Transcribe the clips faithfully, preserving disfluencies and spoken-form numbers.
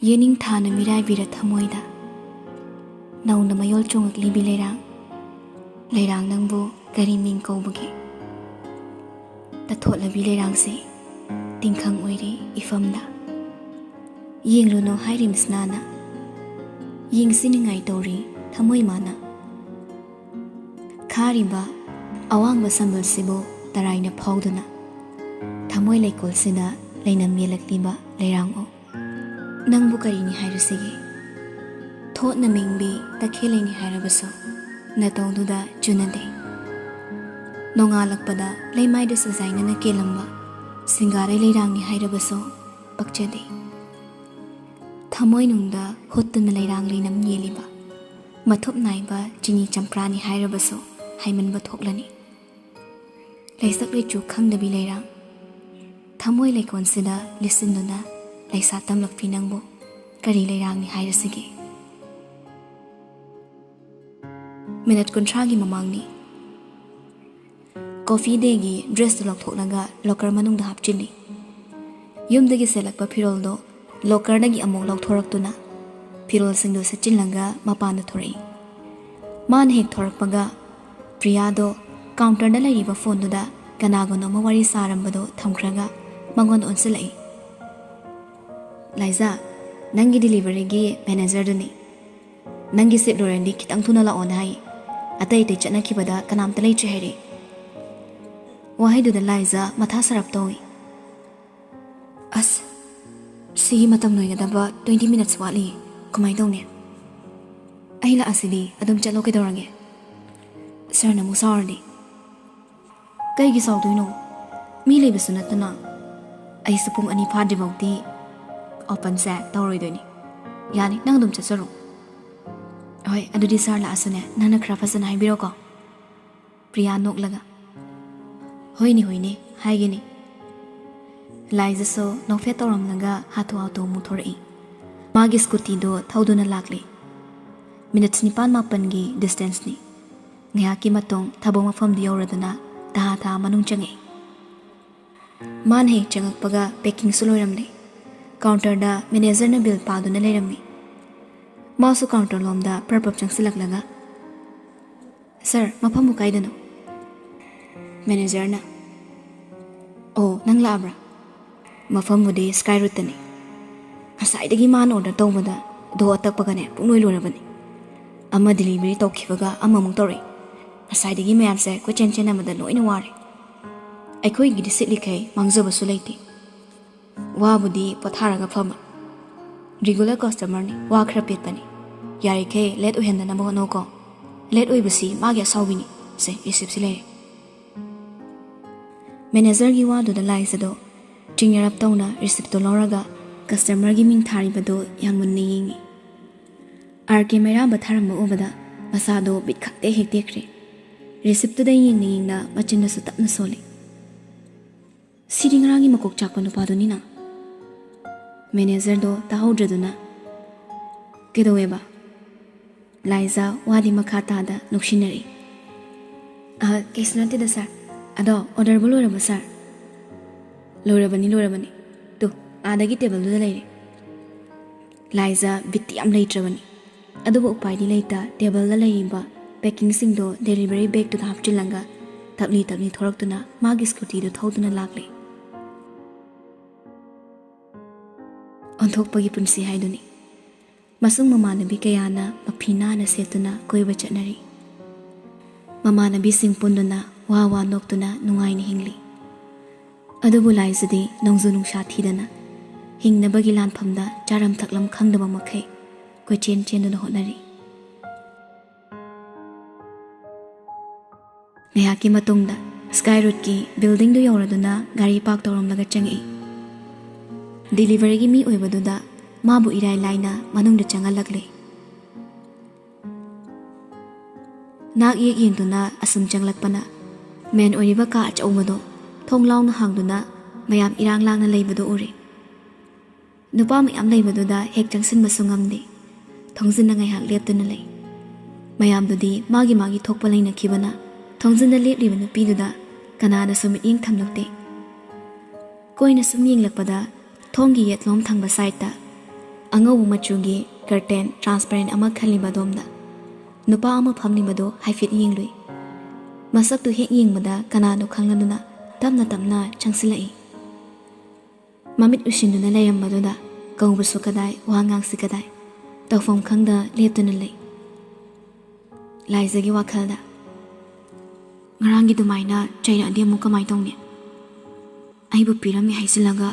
ꯌꯦꯅꯤꯡꯊꯥꯅ ꯃꯤꯔꯥꯏꯕꯤꯔ ꯊꯃꯣꯏꯗ ꯅꯧꯅ ꯃꯌꯣꯜ ꯆꯣꯡꯉꯛꯂꯤꯕꯤ ꯂꯩꯔꯥꯡ꯫ ꯂꯩꯔꯥꯡ, ꯅꯪꯕꯨ ꯀꯔꯤ ꯃꯤꯡ ꯀꯧꯕꯒꯦ? ꯇꯊꯣꯠꯂꯕꯤ ꯂꯩꯔꯥꯡꯁꯦ ꯇꯤꯡꯈꯪ ꯑꯣꯏꯔꯦ ꯏꯐꯝꯗ꯫ ꯌꯦꯡꯂꯨꯅꯣ ꯍꯥꯏꯔꯤꯕꯁꯤꯅꯥꯅ, ꯌꯦꯡꯁꯤꯅꯤꯡꯉꯥꯏ ꯇꯧꯔꯤ ꯊꯃꯣꯏ ꯃꯥꯅ꯫ ꯈꯥꯔꯤꯕ ꯑꯋꯥꯡꯕ ꯁꯝꯕꯜꯁꯤꯕꯨ ꯇꯔꯥꯏꯅ ꯐꯥꯎꯗꯨꯅ ꯊꯃꯣꯏ ꯂꯩꯀꯣꯜꯁꯤꯗ ꯂꯩꯅꯝ ꯌꯦꯜꯂꯛꯂꯤꯕ ꯂꯩꯔꯥꯡ ꯑꯣ꯫ ꯅꯪꯕꯨ ꯀꯔꯤꯅꯤ ꯍꯥꯏꯔꯁꯤꯒꯦ? ꯊꯣꯠꯅ ꯃꯤꯡꯕꯤ ꯇꯈꯦꯜꯂꯩꯅꯤ ꯍꯥꯏꯔꯕꯁꯨ ꯅꯇꯧꯗꯨꯗ ꯆꯨꯅꯗꯦ꯫ ꯅꯣꯡꯉꯥꯜꯂꯛꯄꯗ ꯂꯩꯃꯥꯏꯗ ꯁꯨꯖꯥꯏꯅꯅ ꯀꯦꯜꯂꯝꯕ ꯁꯤꯡꯒꯥꯔꯩ ꯂꯩꯔꯥꯡꯅꯤ ꯍꯥꯏꯔꯕꯁꯨ ꯄꯛꯆꯗꯦ꯫ ꯊꯃꯣꯏꯅꯨꯡꯗ ꯍꯨꯠꯇꯨꯅ ꯂꯩꯔꯥꯡ ꯂꯩꯅꯝ ꯌꯦꯜꯂꯤꯕ ꯃꯊꯨꯞ ꯅꯥꯏꯕ ꯆꯤꯅꯤ ꯆꯝꯄ꯭ꯔꯥꯅꯤ ꯍꯥꯏꯔꯕꯁꯨ ꯍꯥꯏꯃꯟꯕ ꯊꯣꯛꯂꯅꯤ꯫ ꯂꯩꯁꯛ ꯂꯩꯆꯨ ꯈꯪꯗꯕꯤ ꯂꯩꯔꯥꯡ, ꯊꯃꯣꯏ ꯂꯩꯀꯣꯜꯁꯤꯗ ꯂꯤꯠꯁꯤꯟꯗꯨꯅ ꯂꯩꯁꯥ ꯇꯝꯂꯛꯄꯤ ꯅꯪꯕꯨ ꯀꯔꯤ ꯂꯩꯔꯥꯡꯅꯤ ꯍꯥꯏꯔꯁꯤꯒꯦ? ꯃꯤꯅꯠ ꯀꯨꯟꯊ꯭ꯔꯥꯒꯤ ꯃꯃꯥꯡꯅꯤ꯫ ꯀꯣꯐꯤ ꯗꯦꯒꯤ ꯗ꯭ꯔꯦꯁꯇꯨ ꯂꯧꯊꯣꯛꯂꯒ ꯂꯣꯀꯔ ꯃꯅꯨꯡꯗ ꯍꯥꯞꯆꯤꯜꯂꯤ꯫ ꯌꯨꯝꯗꯒꯤ ꯁꯦꯠꯂꯛꯄ ꯐꯤꯔꯣꯜꯗꯣ ꯂꯣꯀꯔꯗꯒꯤ ꯑꯃꯨꯛ ꯂꯧꯊꯣꯔꯛꯇꯨꯅ ꯐꯤꯔꯣꯜꯁꯤꯡꯗꯨ ꯁꯦꯠꯆꯤꯜꯂꯒ ꯃꯄꯥꯟꯗ ꯊꯣꯔꯛꯏ꯫ ꯃꯥꯅ ꯍꯦꯛ ꯊꯣꯔꯛꯄꯒ ꯄ꯭ꯔꯤꯌꯥꯗꯣ ꯀꯥꯎꯟꯇꯔꯗ ꯂꯩꯔꯤꯕ ꯐꯣꯟꯗꯨꯗ ꯀꯅꯥꯒꯅꯣ ꯑꯃ ꯋꯥꯔꯤ ꯁꯥꯔꯝꯕꯗꯣ ꯊꯝꯈ꯭ꯔꯒ ꯃꯉꯣꯟꯗ ꯑꯣꯟꯁꯤꯜꯂꯛꯏ꯫ "ꯂꯥꯏꯖꯥ, ꯅꯪꯒꯤ ꯗꯤꯂꯤꯚꯔꯤꯒꯤ ꯃꯦꯅꯦꯖꯔꯗꯨꯅꯤ꯫ ꯅꯪꯒꯤ ꯁꯤꯞ ꯂꯣꯏꯔꯗꯤ ꯈꯤꯇꯪ ꯊꯨꯅ ꯂꯥꯛꯑꯣꯅ ꯍꯥꯏ꯫ ꯑꯇꯩ ꯑꯇꯩ ꯆꯠꯅꯈꯤꯕꯗ ꯀꯅꯥꯝꯇ ꯂꯩꯇ꯭ꯔꯦ ꯍꯥꯏꯔꯛꯏ꯫" ꯋꯥꯍꯩꯗꯨꯗ ꯂꯥꯏꯖꯥ ꯃꯊꯥ ꯁꯥꯔꯞ ꯇꯧꯏ꯫ "ꯑꯁ, ꯁꯤꯒꯤ ꯃꯇꯝ ꯂꯣꯏꯒꯗꯕ twenty minutes ꯋꯥꯠꯂꯤ꯫ ꯀꯃꯥꯏꯅ ꯇꯧꯅꯤ? ꯑꯩ ꯂꯥꯛꯑꯁꯤꯗꯤ, ꯑꯗꯨꯝ ꯆꯠꯂꯣ ꯀꯩꯗꯧꯔꯒꯦ? ꯁꯥꯔꯅ ꯑꯃꯨꯛ ꯁꯥꯎꯔꯗꯤ?" "ꯀꯩꯒꯤ ꯁꯥꯎꯗꯣꯏꯅꯣ? ꯃꯤ ꯂꯩꯕꯁꯨ ꯅꯠꯇꯅ꯫ ꯑꯩꯁꯨ ꯄꯨꯡ ꯑꯅꯤ ꯐꯥꯗ꯭ꯔꯤꯐꯥꯎꯗꯤ ꯑꯣꯄꯟꯁꯦ ꯇꯧꯔꯣꯏꯗꯣꯏꯅꯤ꯫ ꯌꯥꯅꯤ, ꯅꯪ ꯑꯗꯨꯝ ꯆꯠꯆꯔꯣ꯫" "ꯍꯣꯏ, ꯑꯗꯨꯗꯤ ꯁꯥꯔ ꯂꯥꯛꯑꯁꯨꯅꯦ, ꯅꯪꯅ ꯈꯔ ꯐꯖꯅ ꯍꯥꯏꯕꯤꯔꯣꯀꯣ꯫" ꯄ꯭ꯔꯤꯌꯥ ꯅꯣꯛꯂꯒ, "ꯍꯣꯏꯅꯦ, ꯍꯣꯏꯅꯦ, ꯍꯥꯏꯒꯦꯅꯦ꯫" ꯂꯥꯏꯖꯥꯁꯨ ꯅꯣꯛꯐꯦꯠ ꯇꯧꯔꯝꯂꯒ ꯍꯥꯊꯨ ꯍꯥꯊꯨ ꯑꯃꯨꯛ ꯊꯣꯔꯛꯏ꯫ ꯃꯥꯒꯤ ꯁ꯭ꯀꯨꯇꯤꯗꯣ ꯊꯧꯗꯨꯅ ꯂꯥꯛꯂꯤ꯫ ꯃꯤꯅꯠꯁ ꯅꯤꯄꯥꯟ ꯃꯥꯄꯟꯒꯤ ꯗꯤꯁꯇꯦꯟꯁꯅꯤ꯫ ꯉꯥꯏꯍꯥꯛꯀꯤ ꯃꯇꯨꯡ ꯊꯕꯛ ꯃꯐꯝꯗꯨ ꯌꯧꯔꯗꯨꯅ ꯇꯍꯥ ꯇꯍꯥ ꯃꯅꯨꯡ ꯆꯪꯉꯛꯏ꯫ ꯃꯥꯅ ꯍꯦꯛ ꯆꯪꯉꯛꯄꯒ ꯄꯦꯀꯤꯡꯁꯨ ꯂꯣꯏꯔꯝꯂꯦ꯫ ꯀꯥꯎꯟꯇꯔꯗ ꯃꯦꯅꯦꯖꯔꯅ ꯕꯤꯜ ꯄꯥꯗꯨꯅ ꯂꯩꯔꯝꯃꯤ꯫ ꯃꯥꯁꯨ ꯀꯥꯎꯟꯇꯔ ꯂꯣꯝꯗ ꯄ꯭ꯔꯞ ꯄ꯭ꯔꯞ ꯆꯪꯁꯤꯜꯂꯛꯂꯒ, "ꯁꯥꯔ, ꯃꯐꯝꯕꯨ ꯀꯥꯏꯗꯅꯣ?" ꯃꯦꯅꯦꯖꯔꯅ, "ꯑꯣ, ꯅꯪ ꯂꯥꯛꯑꯕ꯭ꯔꯥ? ꯃꯐꯝꯕꯨꯗꯤ ꯁ꯭ꯀꯥꯏ ꯔꯨꯠꯇꯅꯤ꯫ ꯉꯁꯥꯏꯗꯒꯤ ꯃꯥꯅ ꯑꯣꯔꯗꯔ ꯇꯧꯕꯗ ꯗꯣ ꯑꯇꯛꯄꯒꯅꯦ ꯄꯨꯡꯂꯣꯏ ꯂꯣꯏꯔꯕꯅꯤ꯫ ꯑꯃ ꯗꯤꯂꯤꯚꯔꯤ ꯇꯧꯈꯤꯕꯒ ꯑꯃꯃꯨꯛ ꯇꯧꯔꯛꯏ꯫ ꯉꯁꯥꯏꯗꯒꯤ ꯃꯌꯥꯝꯁꯦ ꯀꯣꯏꯆꯦꯟ ꯆꯦꯟꯅꯕꯗ ꯂꯣꯏꯅ ꯋꯥꯔꯦ꯫ ꯑꯩꯈꯣꯏꯒꯤꯗꯤ ꯁꯤꯠꯂꯤꯈꯩ ꯃꯥꯡꯖꯕꯁꯨ ꯂꯩꯇꯦ꯫ ꯋꯥꯕꯨꯗꯤ ꯄꯣꯊꯥꯔꯒ ꯐꯝꯕ꯫ ꯔꯤꯒꯨꯂꯔ ꯀꯁꯇꯃꯔꯅꯤ, ꯋꯥ ꯈꯔ ꯄꯦꯠꯄꯅꯤ꯫ ꯌꯥꯔꯤꯈꯩ ꯂꯦꯠ ꯑꯣꯏꯍꯟꯗꯅꯕ ꯍꯣꯠꯅꯧꯀꯣ꯫ ꯂꯦꯠ ꯑꯣꯏꯕꯁꯤ ꯃꯥꯒꯤ ꯑꯁꯥꯎꯕꯤꯅꯤ꯫ ꯁꯦ, ꯔꯤꯁꯤꯞꯁꯤ ꯂꯩꯔꯦ꯫" ꯃꯦꯅꯦꯖꯔꯒꯤ ꯋꯥꯗꯨꯗ ꯂꯥꯏꯖꯗꯣ ꯆꯤꯡꯅꯔꯞ ꯇꯧꯅ ꯔꯤꯁꯤꯞꯇꯣ ꯂꯧꯔꯒ ꯀꯁꯇꯃꯔꯒꯤ ꯃꯤꯡ ꯊꯥꯔꯤꯕꯗꯣ ꯌꯥꯝ ꯃꯨꯟꯅ ꯌꯦꯡꯉꯤ꯫ ꯑꯥꯔ ꯀꯦ ꯃꯩꯔꯥꯕ ꯊꯥꯔꯝꯕ ꯎꯕꯗ ꯃꯁꯥꯗꯣ ꯕꯤꯠ ꯈꯛꯇꯦ ꯍꯦꯛ ꯇꯦꯛꯈ꯭ꯔꯦ꯫ ꯔꯤꯁꯤꯞꯇꯨꯗ ꯌꯦꯡꯅ ꯌꯦꯡꯅ ꯃꯆꯤꯟꯗꯁꯨ ꯇꯞꯅ ꯁꯣꯜꯂꯤ꯫ "ꯁꯤꯗꯤ ꯉꯔꯥꯡꯒꯤ ꯃꯀꯣꯛ ꯆꯥꯛꯄ ꯅꯨꯄꯥꯗꯨꯅꯤꯅ꯫" ꯃꯦꯅꯦꯖꯔꯗꯣ ꯇꯥꯍꯧꯗ꯭ꯔꯗꯨꯅ, "ꯀꯩꯗꯧꯋꯦꯕ?" ꯂꯥꯏꯖꯥ ꯋꯥꯗꯤ ꯃꯈꯥ ꯇꯥꯗ ꯅꯣꯛꯁꯤꯟꯅꯔꯛꯏ꯫ "ꯑ, ꯀꯩꯁꯨ ꯅꯠꯇꯦꯗ ꯁꯥꯔ꯫ ꯑꯗꯣ ꯑꯣꯔꯗꯔꯕꯨ ꯂꯣꯏꯔꯕꯣ ꯁꯥꯔ?" "ꯂꯣꯏꯔꯕꯅꯤ, ꯂꯣꯏꯔꯕꯅꯤ꯫ ꯇꯨ, ꯑꯥꯗꯒꯤ ꯇꯦꯕꯜꯗꯨꯗ ꯂꯩꯔꯦ꯫" ꯂꯥꯏꯖꯥ ꯕꯤꯠꯇꯤ ꯌꯥꯝ ꯂꯩꯇ꯭ꯔꯕꯅꯤ꯫ ꯑꯗꯨꯕꯨ ꯎꯄꯥꯏꯗꯤ ꯂꯩꯇ ꯇꯦꯕꯜꯗ ꯂꯩꯔꯤꯕ ꯄꯦꯀꯤꯡꯁꯤꯡꯗꯣ ꯗꯦꯂꯤꯚꯔꯤ ꯕꯦꯒꯇꯨꯗ ꯍꯥꯞꯆꯤꯜꯂꯒ ꯇꯞꯂꯤ ꯇꯞꯂꯤ ꯊꯣꯔꯛꯇꯨꯅ ꯃꯥꯒꯤ ꯁ꯭ꯀꯨꯇꯤꯗꯨ ꯊꯧꯗꯨꯅ ꯂꯥꯛꯂꯦ꯫ ꯑꯣꯟꯊꯣꯛꯄꯒꯤ ꯄꯨꯟꯁꯤ ꯍꯥꯏꯗꯨꯅꯤ꯫ ꯃꯁꯨꯡ ꯃꯃꯥꯟꯅꯕꯤ ꯀꯌꯥꯅ ꯃꯐꯤ ꯅꯥꯟꯅ ꯁꯦꯠꯇꯨꯅ ꯀꯣꯏꯕ ꯆꯠꯅꯔꯤ꯫ ꯃꯃꯥꯟꯅꯕꯤꯁꯤꯡ ꯄꯨꯟꯗꯨꯅ ꯋꯥ ꯋꯥ ꯅꯣꯛꯇꯨꯅ ꯅꯨꯡꯉꯥꯏꯅ ꯍꯤꯡꯂꯤ꯫ ꯑꯗꯨꯕꯨ ꯂꯥꯏꯖꯗꯤ ꯅꯣꯡꯖꯨ ꯅꯨꯡꯁꯥ ꯊꯤꯗꯅ ꯍꯤꯡꯅꯕꯒꯤ ꯂꯥꯟꯐꯝꯗ ꯆꯥꯔꯝ ꯊꯛꯂꯝ ꯈꯪꯗꯕ ꯃꯈꯩ ꯀꯣꯏꯆꯦꯟ ꯆꯦꯟꯗꯨꯅ ꯍꯣꯠꯅꯔꯤ꯫ ꯉꯥꯏꯍꯥꯛꯀꯤ ꯃꯇꯨꯡꯗ ꯁ꯭ꯀꯥꯏ ꯔꯨꯠꯀꯤ ꯕꯤꯜꯗꯤꯡꯗꯨ ꯌꯧꯔꯗꯨꯅ ꯒꯥꯔꯤ ꯄꯥꯔꯛ ꯇꯧꯔꯝꯂꯒ ꯆꯪꯉꯛꯏ꯫ ꯗꯤꯂꯤꯚꯔꯤꯒꯤ ꯃꯤ ꯑꯣꯏꯕꯗꯨꯗ ꯃꯥꯕꯨ ꯏꯔꯥꯏ ꯂꯥꯏꯅ ꯃꯅꯨꯡꯗ ꯆꯪꯍꯜꯂꯛꯂꯦ꯫ ꯅꯥꯛ ꯌꯦꯛ ꯌꯦꯡꯗꯨꯅ ꯑꯁꯨꯝ ꯆꯪꯂꯛꯄꯅ ꯃꯦꯟ ꯑꯣꯏꯔꯤꯕ ꯀꯥ ꯑꯆꯧꯕꯗꯣ ꯊꯣꯡ ꯂꯥꯎꯅ ꯍꯥꯡꯗꯨꯅ ꯃꯌꯥꯝ ꯏꯔꯥꯡ ꯂꯥꯡꯅ ꯂꯩꯕꯗꯨ ꯎꯔꯦ꯫ ꯅꯨꯄꯥ ꯃꯌꯥꯝ ꯂꯩꯕꯗꯨꯗ ꯍꯦꯛ ꯆꯪꯁꯤꯟꯕꯁꯨ ꯉꯝꯗꯦ꯫ ꯊꯣꯡꯖꯤꯟꯗ ꯉꯥꯏꯍꯥꯛ ꯂꯦꯞꯇꯨꯅ ꯂꯩ꯫ ꯃꯌꯥꯝꯗꯨꯗꯤ ꯃꯥꯒꯤ ꯃꯥꯒꯤ ꯊꯣꯛꯄ ꯂꯩꯅꯈꯤꯕꯅ ꯊꯣꯡꯖꯤꯟꯗ ꯂꯦꯞꯂꯤꯕ ꯅꯨꯄꯤꯗꯨꯗ ꯀꯅꯥꯅꯁꯨ ꯃꯤꯠꯌꯦꯡ ꯊꯝꯂꯛꯇꯦ꯫ ꯀꯣꯏꯅ ꯁꯨꯝ ꯌꯦꯡꯂꯛꯄꯗ ꯊꯣꯡꯒꯤ ꯌꯦꯠꯂꯣꯝ ꯊꯪꯕ ꯁꯥꯏꯠꯇ ꯑꯉꯧꯕ ꯃꯆꯨꯒꯤ ꯀꯔꯇꯦꯟ ꯇ꯭ꯔꯥꯟꯁꯄꯔꯦꯟ ꯑꯃ ꯈꯜꯂꯤꯕ ꯑꯗꯣꯝꯗ ꯅꯨꯄꯥ ꯑꯃ ꯐꯝꯂꯤꯕꯗꯨ ꯍꯥꯏꯐꯦꯠ ꯌꯦꯡꯂꯨꯏ꯫ ꯃꯁꯛꯇꯨ ꯍꯦꯛ ꯌꯦꯡꯕꯗ ꯀꯅꯥꯅꯣ ꯈꯪꯂꯗꯨꯅ ꯇꯞꯅ ꯇꯞꯅ ꯆꯪꯁꯤꯜꯂꯛꯏ꯫ ꯃꯃꯤꯠ ꯎꯏꯁꯤꯟꯗꯨꯅ ꯂꯩꯔꯝꯕꯗꯨꯗ ꯀꯧꯕꯁꯨ ꯀꯗꯥꯏ, ꯋꯥ ꯉꯥꯡꯁꯤ ꯀꯗꯥꯏ, ꯇꯧꯐꯝ ꯈꯪꯗ ꯂꯦꯞꯇꯨꯅ ꯂꯩ꯫ ꯂꯥꯏꯖꯒꯤ ꯋꯥꯈꯜꯗ, "ꯉꯔꯥꯡꯒꯤ ꯑꯗꯨꯃꯥꯏꯅ ꯆꯩꯔꯛꯑꯗꯤ ꯑꯃꯨꯛ ꯀꯃꯥꯏ ꯇꯧꯅꯤ? ꯑꯩꯕꯨ ꯄꯤꯔꯝꯃꯤ ꯍꯥꯏꯖꯤꯜꯂꯒ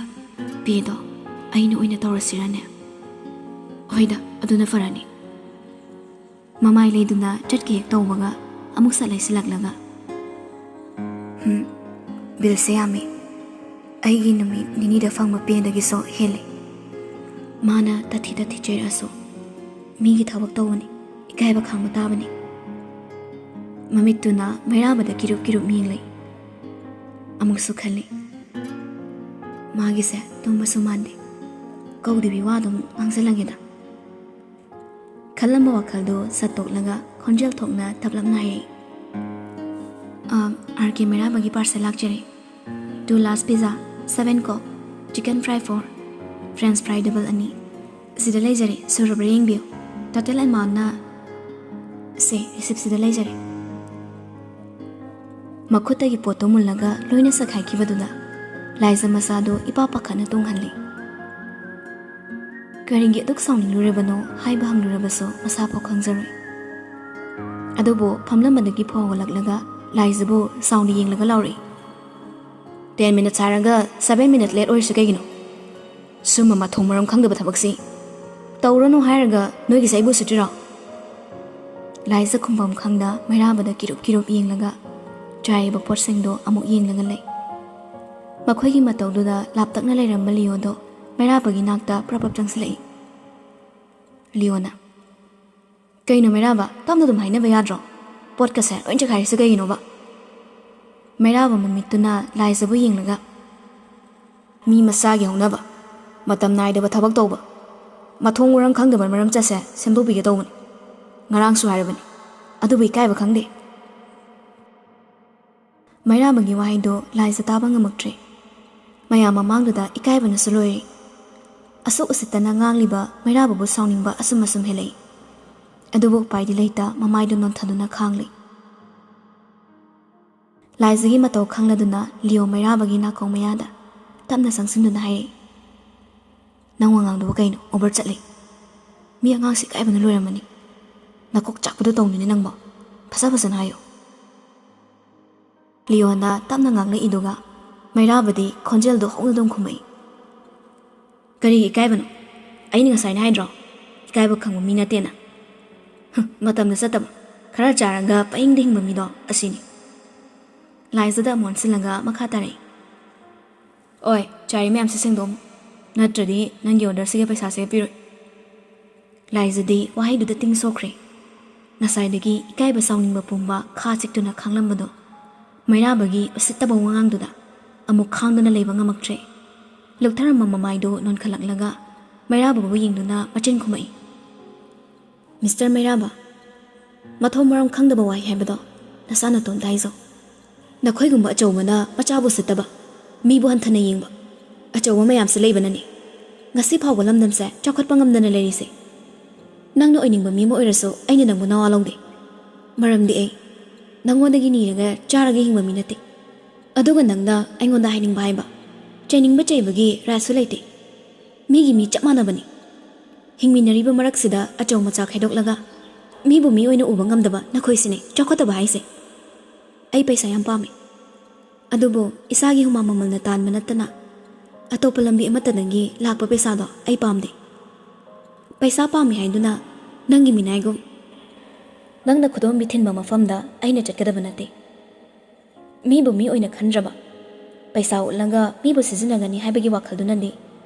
ꯄꯦꯗꯣ ꯑꯩꯅ ꯑꯣꯏꯅ ꯇꯧꯔꯁꯤꯔꯅꯦ? ꯍꯣꯏꯗ, ꯑꯗꯨꯅ ꯐꯔꯅꯤ꯫" ꯃꯃꯥꯏ ꯂꯩꯗꯨꯅ ꯆꯠꯀꯦ ꯍꯦꯛ ꯇꯧꯕꯒ ꯑꯃꯨꯛ ꯁꯠ ꯂꯩꯁꯤꯜꯂꯛꯂꯒ, "ꯍꯝ, ꯕꯤꯜꯁꯦ ꯌꯥꯝꯃꯤ꯫ ꯑꯩꯒꯤ ꯅꯨꯃꯤꯠ ꯅꯤꯅꯤꯗ ꯐꯪꯕ ꯄꯦꯗꯒꯤꯁꯨ ꯍꯦꯜꯂꯤ꯫ ꯃꯥꯅ ꯇꯠꯊꯤ ꯇꯠꯊꯤ ꯆꯩꯔꯛꯑꯁꯨ ꯃꯤꯒꯤ ꯊꯕꯛ ꯇꯧꯕꯅꯤ, ꯏꯀꯥꯏꯕ ꯈꯥꯡꯕ ꯇꯥꯕꯅꯤ꯫" ꯃꯃꯤꯠꯇꯨꯅ ꯃꯩꯔꯥꯕꯗ ꯀꯤꯔꯨꯞ ꯀꯤꯔꯨꯞ ꯌꯦꯡꯂꯩ꯫ ꯑꯃꯨꯛꯁꯨ ꯈꯜꯂꯤ, "ꯃꯥꯒꯤꯁꯦ ꯇꯨꯝꯕꯁꯨ ꯃꯥꯟꯗꯦ, ꯀꯧꯗꯕꯤ ꯋꯥ ꯑꯗꯨꯝ ꯉꯥꯡꯁꯤꯜꯂꯒꯦꯗ꯫" ꯈꯜꯂꯝꯕ ꯋꯥꯈꯜꯗꯨ ꯁꯠꯇꯣꯛꯂꯒ ꯈꯣꯟꯖꯦꯜ ꯊꯣꯛꯅ ꯇꯞꯂꯞꯅ ꯍꯥꯏꯔꯛꯏ, "ꯑ, ꯑꯥꯔ ꯀꯦ ꯃꯩꯔꯥꯕꯒꯤ parcel ꯂꯥꯛꯆꯔꯦ꯫ Two large pizza, seven Coke, chicken fry four, French fry double ꯑꯅꯤ꯫ ꯁꯤꯗ ꯂꯩꯖꯔꯦ, ꯁꯨꯔꯕ꯭ꯔꯥ ꯌꯦꯡꯕꯤꯌꯨ꯫ Total amountꯅ ꯁꯦ, ꯔꯤꯁꯤꯞꯁꯤꯗ ꯂꯩꯖꯔꯦ꯫" ꯃꯈꯨꯠꯇꯒꯤ ꯄꯣꯠꯇꯣ ꯃꯨꯜꯂꯒ ꯂꯣꯏꯅ ꯁꯛꯈꯥꯏꯈꯤꯕꯗꯨꯗ ꯂꯥꯏꯖ ꯃꯁꯥꯗꯨ ꯏꯄꯥ ꯄꯥꯈꯠꯅ ꯇꯣꯡꯍꯜꯂꯤ꯫ ꯀꯔꯤꯒꯤ ꯑꯗꯨꯛ ꯁꯥꯎꯅꯤꯡꯂꯨꯔꯕꯅꯣ ꯍꯥꯏꯕ ꯍꯪꯂꯨꯔꯕꯁꯨ ꯃꯁꯥꯐꯥꯎ ꯈꯪꯖꯔꯣꯏ꯫ ꯑꯗꯨꯕꯨ ꯐꯝꯂꯝꯕꯗꯒꯤ ꯐꯥꯎꯒꯠꯂꯛꯂꯒ ꯂꯥꯏꯖꯕꯨ ꯁꯥꯎꯅ ꯌꯦꯡꯂꯒ ꯂꯥꯎꯔꯛꯏ, "Ten minutes ꯍꯥꯏꯔꯒ seven minutes late ꯑꯣꯏꯔꯤꯁꯤ ꯀꯩꯒꯤꯅꯣ? ꯁꯨꯝꯕ ꯃꯊꯣꯡ ꯃꯔꯝ ꯈꯪꯗꯕ ꯊꯕꯛꯁꯤ ꯇꯧꯔꯅꯨ ꯍꯥꯏꯔꯒ ꯅꯣꯏꯒꯤꯁꯦ ꯑꯩꯕꯨ ꯎꯁꯤꯠꯇ꯭ꯔꯤꯔꯣ?" ꯂꯥꯏꯖ ꯈꯨꯝꯐꯝ ꯈꯪꯗ ꯃꯩꯔꯥꯕꯗ ꯀꯤꯔꯨꯞ ꯀꯤꯔꯨꯞ ꯌꯦꯡꯂꯒ ꯆꯥꯏꯔꯤꯕ ꯄꯣꯠꯁꯤꯡꯗꯣ ꯑꯃꯨꯛ ꯌꯦꯡꯂꯒ ꯂꯩ꯫ ꯃꯈꯣꯏꯒꯤ ꯃꯇꯧꯗꯨꯗ ꯂꯥꯞꯇꯛꯅ ꯂꯩꯔꯝꯕ ꯂꯤꯑꯣꯗꯣ ꯃꯩꯔꯥꯕꯒꯤ ꯅꯥꯛꯇ ꯄ꯭ꯔꯞ ꯄ꯭ꯔꯞ ꯆꯪꯁꯤꯜꯂꯛꯏ꯫ ꯂꯤꯑꯣꯅ, "ꯀꯩꯅꯣ ꯃꯩꯔꯥꯕ, ꯇꯞꯅ ꯑꯗꯨꯝ ꯍꯥꯏꯅꯕ ꯌꯥꯗ꯭ꯔꯣ? ꯄꯣꯠꯀꯁꯦ ꯂꯣꯏ ꯆꯈꯥꯏꯔꯤꯁꯦ ꯀꯩꯒꯤꯅꯣꯕ?" ꯃꯩꯔꯥꯕ ꯃꯃꯤꯠꯇꯨꯅ ꯂꯥꯏꯖꯕꯨ ꯌꯦꯡꯂꯒ, "ꯃꯤ ꯃꯁꯥꯒꯤ ꯍꯧꯅꯕ, ꯃꯇꯝ ꯅꯥꯏꯗꯕ ꯊꯕꯛ ꯇꯧꯕ, ꯃꯊꯣꯡ ꯃꯔꯝ ꯈꯪꯗꯕ ꯃꯔꯝ ꯆꯠꯁꯦ ꯁꯦꯝꯗꯣꯛꯄꯤꯒꯦ ꯇꯧꯕꯅꯤ꯫ ꯉꯔꯥꯡꯁꯨ ꯍꯥꯏꯔꯕꯅꯤ, ꯑꯗꯨꯕꯨ ꯏꯀꯥꯏꯕ ꯈꯪꯗꯦ꯫" ꯃꯩꯔꯥꯕꯒꯤ ꯋꯥꯍꯩꯗꯣ ꯂꯥꯏꯖ ꯇꯥꯕ ꯉꯝꯃꯛꯇ꯭ꯔꯦ꯫ ꯃꯌꯥꯝ ꯃꯃꯥꯡꯗꯨꯗ ꯏꯀꯥꯏꯕꯅꯁꯨ ꯂꯣꯏꯔꯦ꯫ ꯑꯁꯨꯛ ꯎꯁꯤꯠꯇꯅ ꯉꯥꯡꯂꯤꯕ ꯃꯩꯔꯥꯕꯕꯨ ꯁꯥꯎꯅꯤꯡꯕ ꯑꯁꯨꯝ ꯑꯁꯨꯝ ꯍꯦꯜꯂꯛꯏ꯫ ꯑꯗꯨꯕꯨ ꯎꯄꯥꯏꯗꯤ ꯂꯩꯇ ꯃꯃꯥꯏꯗꯨ ꯅꯣꯟꯊꯗꯨꯅ ꯈꯥꯡꯂꯤ꯫ ꯂꯥꯏꯖꯒꯤ ꯃꯇꯧ ꯈꯪꯂꯗꯨꯅ ꯂꯤꯌꯣ ꯃꯩꯔꯥꯕꯒꯤ ꯅꯥꯀꯣꯡ ꯃꯌꯥꯗ ꯇꯞꯅ ꯆꯪꯁꯤꯟꯗꯨꯅ ꯍꯥꯏꯔꯛꯏ, "ꯅꯪ ꯋꯥꯉꯥꯡꯗꯨꯕꯨ ꯀꯩꯅꯣ? ꯑꯣꯚꯔ ꯆꯠꯂꯤ꯫ ꯃꯤ ꯑꯉꯥꯡꯁꯤ ꯏꯀꯥꯏꯕꯅ ꯂꯣꯏꯔꯝꯃꯅꯤ꯫ ꯅꯀꯣꯛ ꯆꯥꯛꯄꯗꯣ ꯇꯧꯅꯨꯅꯦ ꯅꯪꯕꯣ꯫ ꯐꯖ ꯐꯖꯅ ꯍꯥꯏꯌꯨ꯫" ꯂꯤꯌꯣꯅ ꯇꯞꯅ ꯉꯥꯡꯂꯛꯏꯗꯨꯒ ꯃꯩꯔꯥꯕꯗꯤ ꯈꯣꯟꯖꯦꯜꯗꯣ ꯍꯧꯅ ꯑꯗꯨꯝ ꯈꯨꯝꯃꯛꯏ, "ꯀꯔꯤꯒꯤ ꯏꯀꯥꯏꯕꯅꯣ? ꯑꯩꯅ ꯉꯁꯥꯏꯅ ꯍꯥꯏꯗ꯭ꯔꯣ ꯏꯀꯥꯏꯕ ꯈꯪꯕ ꯃꯤ ꯅꯠꯇꯦꯅ? ꯍꯨꯝ, ꯃꯇꯝꯗ ꯆꯠꯇꯕ, ꯈꯔ ꯆꯥꯔꯒ ꯄꯪꯍꯤꯡꯗ ꯍꯤꯡꯕ ꯃꯤꯗꯣ ꯑꯁꯤꯅꯤ꯫" ꯂꯥꯏꯖꯗ ꯑꯃꯨꯛ ꯑꯣꯟꯁꯤꯜꯂꯒ ꯃꯈꯥ ꯇꯥꯔꯛꯏ, "ꯑꯣꯏ, ꯆꯥꯔꯤ ꯃꯌꯥꯝꯁꯦ ꯁꯦꯡꯗꯣꯛꯑꯝꯃꯨ, ꯅꯠꯇ꯭ꯔꯗꯤ ꯅꯪꯒꯤ ꯑꯣꯔꯗꯔꯁꯤꯒꯤ ꯄꯩꯁꯥꯁꯦ ꯄꯤꯔꯣꯏ꯫" ꯂꯥꯏꯖꯗꯤ ꯋꯥꯍꯩꯗꯨꯗ ꯇꯤꯡ ꯁꯣꯛꯈ꯭ꯔꯦ꯫ ꯉꯁꯥꯏꯗꯒꯤ ꯏꯀꯥꯏꯕ ꯁꯥꯎꯅꯤꯡꯕ ꯄꯨꯝꯕ ꯈꯥ ꯆꯤꯛꯇꯨꯅ ꯈꯥꯡꯂꯝꯕꯗꯣ ꯃꯩꯔꯥꯕꯒꯤ ꯎꯁꯤꯠꯇꯕ ꯋꯥꯉꯥꯡꯗꯨꯗ ꯑꯃꯨꯛ ꯈꯥꯡꯗꯨꯅ ꯂꯩꯕ ꯉꯝꯃꯛꯇ꯭ꯔꯦ꯫ ꯂꯨꯞꯊꯔꯝꯕ ꯃꯃꯥꯏꯗꯨ ꯅꯣꯟꯈꯠꯂꯛꯂꯒ ꯃꯩꯔꯥꯕꯕꯨ ꯌꯦꯡꯗꯨꯅ ꯃꯆꯤꯟ ꯈꯨꯝꯃꯛꯏ, "ꯃꯤꯁꯇꯔ ꯃꯩꯔꯥꯕ, ꯃꯊꯣꯡ ꯃꯔꯝ ꯈꯪꯗꯕ ꯋꯥꯍꯩ ꯍꯥꯏꯕꯗꯣ ꯅꯁꯥ ꯅꯇꯣꯝꯇ ꯍꯥꯏꯖꯧ꯫ ꯅꯈꯣꯏꯒꯨꯝꯕ ꯑꯆꯧꯕꯅ ꯃꯆꯥꯕꯨ ꯎꯁꯤꯠꯇꯕ, ꯃꯤꯕꯨ ꯍꯟꯊꯅ ꯌꯦꯡꯕ ꯑꯆꯧꯕ ꯃꯌꯥꯝꯁꯨ ꯂꯩꯕꯅꯅꯤ ꯉꯁꯤ ꯐꯥꯎꯕ ꯂꯝꯗꯝꯁꯦ ꯆꯥꯎꯈꯠꯄ ꯉꯝꯗꯅ ꯂꯩꯔꯤꯁꯦ꯫ ꯅꯪꯅ ꯑꯣꯏꯅꯤꯡꯕ ꯃꯤ ꯑꯃ ꯑꯣꯏꯔꯁꯨ ꯑꯩꯅ ꯅꯪꯕꯨ ꯅꯋꯥ ꯂꯧꯗꯦ꯫ ꯃꯔꯝꯗꯤ ꯑꯩ ꯅꯪꯉꯣꯟꯗꯒꯤ ꯅꯤꯔꯒ ꯆꯥꯔꯒ ꯍꯤꯡꯕ ꯃꯤ ꯅꯠꯇꯦ꯫ ꯑꯗꯨꯒ ꯅꯪꯅ ꯑꯩꯉꯣꯟꯗ ꯍꯥꯏꯅꯤꯡꯕ ꯍꯥꯏꯕ, ꯆꯩꯅꯤꯡꯕ ꯆꯩꯕꯒꯤ ꯔꯥꯏꯠꯁꯨ ꯂꯩꯇꯦ꯫ ꯃꯤꯒꯤ ꯃꯤ ꯆꯞ ꯃꯥꯟꯅꯕꯅꯤ꯫ ꯍꯤꯡꯃꯤꯟꯅꯔꯤꯕ ꯃꯔꯛꯁꯤꯗ ꯑꯆꯧ ꯃꯆꯥ ꯈꯥꯏꯗꯣꯛꯂꯒ ꯃꯤꯕꯨ ꯃꯤ ꯑꯣꯏꯅ ꯎꯕ ꯉꯝꯗꯕ ꯅꯈꯣꯏꯁꯤꯅꯦ ꯆꯥꯎꯈꯠꯇꯕ ꯍꯥꯏꯁꯦ꯫ ꯑꯩ ꯄꯩꯁꯥ ꯌꯥꯝ ꯄꯥꯝꯃꯤ, ꯑꯗꯨꯕꯨ ꯏꯁꯥꯒꯤ ꯍꯨꯃꯥꯡ ꯃꯃꯜꯅ ꯇꯥꯟꯕ ꯅꯠꯇꯅ ꯑꯇꯣꯞꯄ ꯂꯝꯕꯤ ꯑꯃꯠꯇꯗꯒꯤ ꯂꯥꯛꯄ ꯄꯩꯁꯥꯗꯣ ꯑꯩ ꯄꯥꯝꯗꯦ꯫ ꯄꯩꯁꯥ ꯄꯥꯝꯃꯤ ꯍꯥꯏꯗꯨꯅ ꯅꯪꯒꯤ ꯃꯤꯅꯥꯏꯒꯨꯝ ꯅꯪꯅ ꯈꯨꯗꯣꯝꯕꯤ ꯊꯤꯟꯕ ꯃꯐꯝꯗ ꯑꯩꯅ ꯆꯠꯀꯗꯕ ꯅꯠꯇꯦ꯫ ꯃꯤꯕꯨ ꯃꯤ ꯑꯣꯏꯅ ꯈꯟꯗ꯭ꯔꯕ, ꯄꯩꯁꯥ ꯎꯠꯂꯒ ꯃꯤꯕꯨ ꯁꯤꯖꯤꯟꯅꯒꯅꯤ ꯍꯥꯏꯕꯒꯤ ꯋꯥꯈꯜꯗꯨꯅꯗꯤ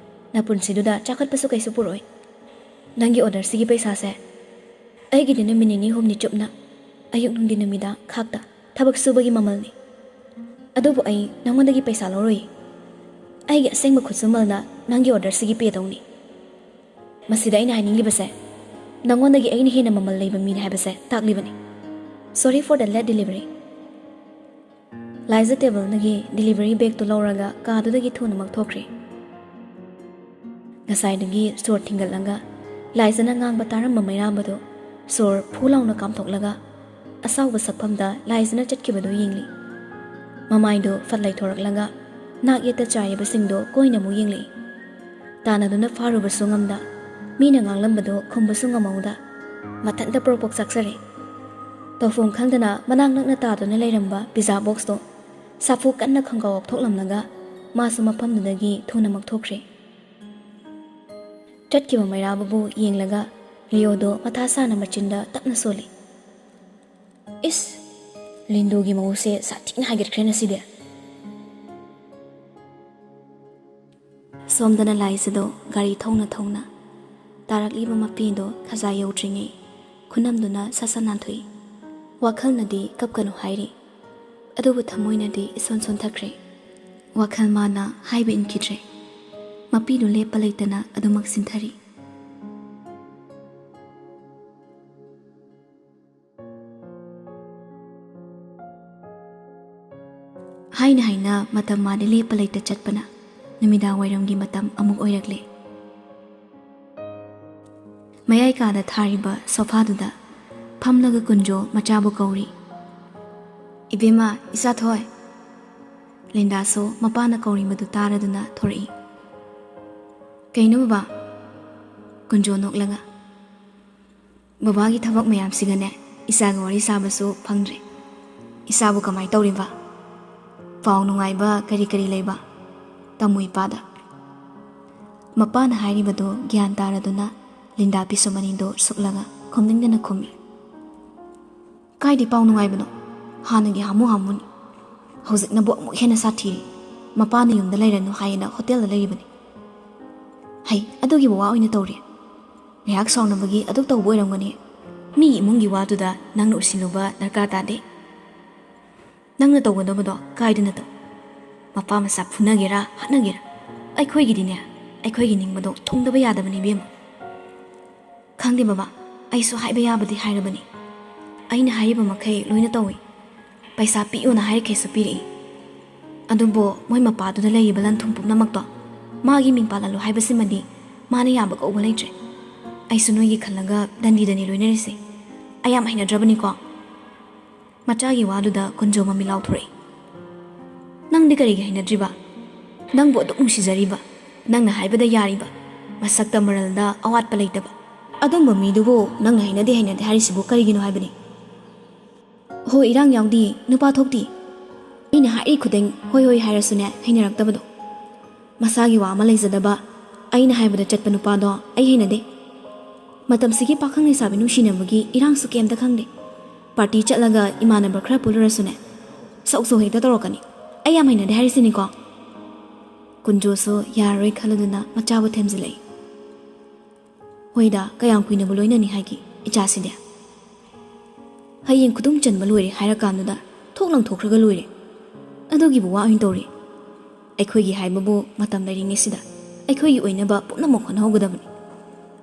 ꯅꯄꯨꯟꯁꯤꯗꯨꯗ ꯆꯥꯎꯈꯠꯄꯁꯨ ꯀꯩꯁꯨ ꯄꯨꯔꯛꯑꯣꯏ꯫ ꯅꯪꯒꯤ ꯑꯣꯔꯗꯔꯁꯤꯒꯤ ꯄꯩꯁꯥꯁꯦ ꯑꯩꯒꯤꯗꯤ ꯅꯨꯃꯤꯠ ꯅꯤꯅꯤ ꯍꯨꯝꯅꯤ ꯆꯨꯞꯅ ꯑꯌꯨꯛ ꯅꯨꯡꯊꯤꯟ ꯅꯨꯃꯤꯗꯥꯡ ꯈꯥꯛꯇ ꯊꯕꯛ ꯁꯨꯕꯒꯤ ꯃꯃꯜꯅꯤ꯫ ꯑꯗꯨꯕꯨ ꯑꯩ ꯅꯉꯣꯟꯗꯒꯤ ꯄꯩꯁꯥ ꯂꯧꯔꯣꯏ꯫ ꯑꯩꯒꯤ ꯑꯁꯦꯡꯕ ꯈꯨꯠꯁꯨꯃꯜꯅ ꯅꯪꯒꯤ ꯑꯣꯔꯗꯔꯁꯤꯒꯤ ꯄꯦ ꯇꯧꯅꯤ꯫" ꯃꯁꯤꯗ ꯑꯩꯅ ꯍꯥꯏꯅꯤꯡꯂꯤꯕꯁꯦ, ꯅꯉꯣꯟꯗꯒꯤ ꯑꯩꯅ ꯍꯦꯟꯅ ꯃꯃꯜ ꯂꯩꯕ ꯃꯤꯅꯤ ꯍꯥꯏꯕꯁꯦ ꯇꯥꯛꯂꯤꯕꯅꯤ꯫ Sorry for the late delivery꯫ ꯂꯥꯏꯖꯥ ꯇꯦꯕꯜꯗꯒꯤ ꯗꯤꯂꯤꯚꯔꯤ ꯕꯦꯒꯇꯨ ꯂꯧꯔꯒ ꯀꯥꯗꯨꯗꯒꯤ ꯊꯨꯅꯃꯛ ꯊꯣꯛꯈ꯭ꯔꯦ꯫ ꯉꯁꯥꯏꯗꯒꯤ ꯁꯣꯔ ꯊꯤꯡꯒꯠꯂꯒ ꯂꯥꯏꯖꯥꯅ ꯉꯥꯡꯕ ꯇꯥꯔꯝꯕ ꯃꯩꯔꯥꯕꯗꯨ ꯁꯣꯔ ꯐꯨ ꯂꯥꯎꯅ ꯀꯥꯝꯊꯣꯛꯂꯒ ꯑꯁꯥꯎꯕ ꯁꯛꯐꯝꯗ ꯂꯥꯏꯖꯥꯅ ꯆꯠꯈꯤꯕꯗꯨ ꯌꯦꯡꯂꯤ꯫ ꯃꯃꯥꯏꯗꯨ ꯐꯠ ꯂꯩꯊꯣꯔꯛꯂꯒ ꯅꯥꯛ ꯌꯦꯠꯇ ꯆꯥꯏꯔꯤꯕꯁꯤꯡꯗꯨ ꯀꯣꯏꯅ ꯑꯃꯨꯛ ꯌꯦꯡꯂꯛꯏ꯫ ꯇꯥꯟꯅꯗꯨꯅ ꯐꯥꯔꯨꯕꯁꯨ ꯉꯝꯗ, ꯃꯤꯅ ꯉꯥꯡꯂꯝꯕꯗꯨ ꯈꯨꯝꯕꯁꯨ ꯉꯝꯍꯧꯗ, ꯃꯊꯟꯇ ꯄ꯭ꯔꯣꯛ ꯄ꯭ꯔꯣꯛ ꯆꯥꯛꯆꯔꯦ꯫ ꯇꯧꯐꯝ ꯈꯪꯗꯅ ꯃꯅꯥꯛ ꯅꯛꯅ ꯇꯥꯗꯨꯅ ꯂꯩꯔꯝꯕ ꯄꯤꯖꯥ ꯕꯣꯛꯁꯇꯣ ꯁꯥꯐꯨ ꯀꯟꯅ ꯈꯪꯒꯥꯎ ꯑꯣꯛꯊꯣꯛꯂꯝꯂꯒ ꯃꯥꯁꯨ ꯃꯐꯝꯗꯨꯗꯒꯤ ꯊꯨꯅꯃꯛ ꯊꯣꯛꯈ꯭ꯔꯦ꯫ ꯆꯠꯈꯤꯕ ꯃꯩꯔꯥꯕꯕꯨ ꯌꯦꯡꯂꯒ ꯂꯤꯑꯣꯗꯣ ꯃꯊꯥ ꯁꯥꯅ ꯃꯆꯤꯟꯗ ꯇꯞꯅ ꯁꯣꯜꯂꯤ꯫ "ꯏꯁ! ꯂꯤꯟꯗꯨꯒꯤ ꯃꯧꯁꯦ ꯁꯥꯊꯤꯅ ꯍꯥꯏꯒꯠꯈ꯭ꯔꯦ ꯉꯁꯤꯗꯤ!" ꯁꯣꯝꯗꯅ ꯂꯥꯏꯖꯥꯗꯣ ꯒꯥꯔꯤ ꯊꯧꯅ ꯊꯧꯅ ꯇꯥꯔꯛꯂꯤꯕ ꯃꯄꯤꯗꯣ ꯈꯖꯥ ꯌꯧꯗ꯭ꯔꯤꯉꯩ ꯈꯨꯅꯝꯗꯨꯅ ꯁꯠ ꯁꯠ ꯅꯥꯟꯊꯣꯛꯏ꯫ ꯋꯥꯈꯜꯅꯗꯤ "ꯀꯞꯀꯅꯨ" ꯍꯥꯏꯔꯤ, ꯑꯗꯨꯕꯨ ꯊꯃꯣꯏꯅꯗꯤ ꯏꯁꯣꯟ ꯁꯣꯟꯊꯈ꯭ꯔꯦ꯫ ꯋꯥꯈꯜ ꯃꯥꯅ ꯍꯥꯏꯕ ꯏꯟꯈꯤꯗ꯭ꯔꯦ꯫ ꯃꯄꯤꯗꯨ ꯂꯦꯞꯄ ꯂꯩꯇꯅ ꯑꯗꯨꯃꯛ ꯆꯤꯟꯊꯔꯤ꯫ ꯍꯥꯏꯅ ꯍꯥꯏꯅ ꯃꯇꯝ ꯃꯥꯗꯤ ꯂꯦꯞꯄ ꯂꯩꯇ ꯆꯠꯄꯅ ꯅꯨꯃꯤꯗꯥꯡ ꯋꯥꯏꯔꯝꯒꯤ ꯃꯇꯝ ꯑꯃꯨꯛ ꯑꯣꯏꯔꯛꯂꯦ꯫ ꯃꯌꯥꯏ ꯀꯥꯗ ꯊꯥꯔꯤꯕ ꯁꯣꯐꯥꯗꯨꯗ ꯐꯝꯂꯒ ꯀꯨꯟꯖꯣ ꯃꯆꯥꯕꯨ ꯀꯧꯔꯤ꯫ "ꯏꯕꯦꯝꯃ, ꯏꯆꯥ ꯊꯣꯏ!" ꯂꯤꯟꯗꯥꯁꯨ ꯃꯄꯥꯅ ꯀꯧꯔꯤꯕꯗꯨ ꯇꯥꯔꯗꯨꯅ ꯊꯣꯔꯛꯏ꯫ "ꯀꯩꯅꯣ ꯕꯕꯥ?" ꯀꯨꯟꯖꯣ ꯅꯣꯛꯂꯒ, "ꯕꯕꯥꯒꯤ ꯊꯕꯛ ꯃꯌꯥꯝꯁꯤꯒꯅꯦ, ꯏꯆꯥꯒ ꯋꯥꯔꯤ ꯁꯥꯕꯁꯨ ꯐꯪꯗ꯭ꯔꯦ꯫ ꯏꯆꯥꯕꯨ ꯀꯃꯥꯏ ꯇꯧꯔꯤꯕ? ꯄꯥꯎ ꯅꯨꯡꯉꯥꯏꯕ ꯀꯔꯤ ꯀꯔꯤ ꯂꯩꯕ? ꯇꯝꯃꯨ ꯏꯄꯥꯗ꯫" ꯃꯄꯥꯅ ꯍꯥꯏꯔꯤꯕꯗꯨ ꯒ꯭ꯌꯥꯟ ꯇꯥꯔꯗꯨꯅ ꯂꯤꯟꯗꯥ ꯄꯤꯁꯨꯝ ꯑꯅꯤꯗꯨ ꯁꯨꯛꯂꯒ ꯈꯨꯝꯅꯤꯡꯗꯅ ꯈꯨꯝꯃꯤ꯫ "ꯀꯥꯏꯗꯩ ꯄꯥꯎ ꯅꯨꯡꯉꯥꯏꯕꯅꯣ? ꯍꯥꯟꯅꯒꯤ ꯍꯥꯃꯨ ꯍꯥꯃꯨꯅꯤ꯫ ꯍꯧꯖꯤꯛꯅꯕꯨ ꯑꯃꯨꯛ ꯍꯦꯟꯅ ꯁꯥꯊꯤꯔꯦ꯫ ꯃꯄꯥꯅ ꯌꯨꯝꯗ ꯂꯩꯔꯅꯨ ꯍꯥꯏꯌꯦꯅ ꯍꯣꯇꯦꯜꯗ ꯂꯩꯔꯤꯕꯅꯤ꯫ ꯍꯩ, ꯑꯗꯨꯒꯤꯕꯨ ꯋꯥ ꯑꯣꯏꯅ ꯇꯧꯔꯤ꯫ ꯉꯥꯏꯍꯥꯛ ꯁꯥꯎꯅꯕꯒꯤ ꯑꯗꯨꯛ ꯇꯧꯕ ꯑꯣꯏꯔꯝꯒꯅꯤ꯫ ꯃꯤ ꯏꯃꯨꯡꯒꯤ ꯋꯥꯗꯨꯗ ꯅꯪꯅ ꯎꯁꯤꯜꯂꯨꯕ ꯗꯔꯀꯥꯔ ꯇꯥꯗꯦ꯫ ꯅꯪꯅ ꯇꯧꯒꯗꯕꯗꯣ ꯀꯥꯏꯗꯅ ꯇꯧ꯫ ꯃꯄꯥ ꯃꯆꯥ ꯐꯨꯅꯒꯦꯔꯥ, ꯍꯥꯠꯅꯒꯦꯔꯥ, ꯑꯩꯈꯣꯏꯒꯤꯗꯤꯅꯦ, ꯑꯩꯈꯣꯏꯒꯤ ꯅꯤꯡꯕꯗꯣ ꯊꯨꯡꯗꯕ ꯌꯥꯗꯕꯅꯤ ꯏꯕꯦꯝꯃ꯫" "ꯈꯪꯗꯦ ꯕꯕꯥ, ꯑꯩꯁꯨ ꯍꯥꯏꯕ ꯌꯥꯕꯗꯤ ꯍꯥꯏꯔꯕꯅꯤ꯫ ꯑꯩꯅ ꯍꯥꯏꯔꯤꯕ ꯃꯈꯩ ꯂꯣꯏꯅ ꯇꯧꯏ꯫ ꯄꯩꯁꯥ ꯄꯤꯌꯨꯅ ꯍꯥꯏꯔꯛꯈꯤꯁꯨ ꯄꯤꯔꯛꯏ꯫ ꯑꯗꯨꯕꯨ ꯃꯣꯏ ꯃꯄꯥꯗꯨꯗ ꯂꯩꯔꯤꯕ ꯂꯟ ꯊꯨꯝ ꯄꯨꯝꯅꯃꯛꯇꯣ ꯃꯥꯒꯤ ꯃꯤꯡ ꯄꯥꯜꯍꯜꯂꯨ ꯍꯥꯏꯕꯁꯤꯃꯗꯤ ꯃꯥꯅ ꯌꯥꯕ ꯀꯧꯕ ꯂꯩꯇ꯭ꯔꯦ꯫ ꯑꯩꯁꯨ ꯅꯣꯏꯒꯤ ꯈꯜꯂꯒ ꯗꯟꯗꯤꯗꯅꯤ ꯂꯣꯏꯅꯔꯤꯁꯦ꯫ ꯑꯩ ꯌꯥꯝ ꯍꯩꯅꯗ꯭ꯔꯕꯅꯤꯀꯣ꯫ ꯃꯆꯥꯒꯤ ꯋꯥꯗꯨꯗ ꯀꯨꯟꯖꯣ ꯃꯃꯤ ꯂꯥꯎꯊꯣꯔꯛꯏ꯫ "ꯅꯪꯗꯤ ꯀꯔꯤꯒꯤ ꯍꯩꯅꯗ꯭ꯔꯤꯕ? ꯅꯪꯕꯨ ꯑꯗꯨꯛ ꯅꯨꯡꯁꯤꯖꯔꯤꯕ, ꯅꯪꯅ ꯍꯥꯏꯕꯗ ꯌꯥꯔꯤꯕ, ꯃꯁꯛꯇ ꯃꯔꯜꯗ ꯑꯋꯥꯠꯄ ꯂꯩꯇꯕ, ꯑꯗꯨꯝꯕ ꯃꯤꯗꯨꯕꯨ ꯅꯪꯅ ꯍꯩꯅꯗꯦ ꯍꯩꯅꯗꯦ ꯍꯥꯏꯔꯤꯁꯤꯕꯨ ꯀꯔꯤꯒꯤꯅꯣ ꯍꯥꯏꯕꯅꯤ?" "ꯍꯣꯏ, ꯏꯔꯥꯡ ꯌꯥꯎꯗꯤ, ꯅꯨꯄꯥ ꯊꯣꯛꯇꯤ꯫ ꯑꯩꯅ ꯍꯥꯏꯔꯤ ꯈꯨꯗꯤꯡ ꯍꯣꯏ ꯍꯣꯏ ꯍꯥꯏꯔꯁꯨꯅꯦ, ꯍꯩꯅꯔꯛꯇꯕꯗꯣ꯫ ꯃꯁꯥꯒꯤ ꯋꯥ ꯑꯃ ꯂꯩꯖꯗꯕ, ꯑꯩꯅ ꯍꯥꯏꯕꯗ ꯆꯠꯄ ꯅꯨꯄꯥꯗꯣ ꯑꯩ ꯍꯩꯅꯗꯦ꯫ ꯃꯇꯝꯁꯤꯒꯤ ꯄꯥꯈꯪ ꯂꯩꯁꯥꯕꯤ ꯅꯨꯡꯁꯤꯅꯕꯒꯤ ꯏꯔꯥꯡꯁꯨ ꯀꯩꯝꯇ ꯈꯪꯗꯦ꯫ ꯄꯥꯔꯇꯤ ꯆꯠꯂꯒ ꯏꯃꯥꯟꯅꯕ ꯈꯔ ꯄꯨꯜꯂꯨꯔꯁꯨꯅꯦ, ꯁꯧ ꯁꯧ ꯍꯦꯛꯇ ꯇꯧꯔꯛꯀꯅꯤ꯫ ꯑꯩ ꯌꯥꯝ ꯍꯩꯅꯗꯦ ꯍꯥꯏꯔꯤꯁꯤꯅꯤꯀꯣ꯫" ꯀꯨꯟꯖꯣꯁꯨ ꯌꯥꯔꯔꯣꯏ ꯈꯜꯂꯗꯨꯅ ꯃꯆꯥꯕꯨ ꯊꯦꯝꯖꯤꯜꯂꯛꯏ꯫ "ꯍꯣꯏꯗ, ꯀꯌꯥꯝ ꯀꯨꯏꯅꯕꯨ ꯂꯣꯏꯅꯅꯤ ꯍꯥꯏꯒꯦ ꯏꯆꯥꯁꯤꯗꯤ? ꯍꯌꯦꯡ ꯈꯨꯗꯨꯝ ꯆꯟꯕ ꯂꯣꯏꯔꯦ ꯍꯥꯏꯔꯀꯥꯟꯗꯨꯗ ꯊꯣꯛ ꯂꯪꯊꯣꯛꯈ꯭ꯔꯒ ꯂꯣꯏꯔꯦ꯫ ꯑꯗꯨꯒꯤꯕꯨ ꯋꯥ ꯑꯣꯏꯅ ꯇꯧꯔꯤ꯫ ꯑꯩꯈꯣꯏꯒꯤ ꯍꯥꯏꯕꯕꯨ ꯃꯇꯝ ꯂꯩꯔꯤꯉꯩꯁꯤꯗ ꯑꯩꯈꯣꯏꯒꯤ ꯑꯣꯏꯅꯕ ꯄꯨꯝꯅꯃꯛ ꯍꯣꯠꯅꯍꯧꯒꯗꯕꯅꯤ꯫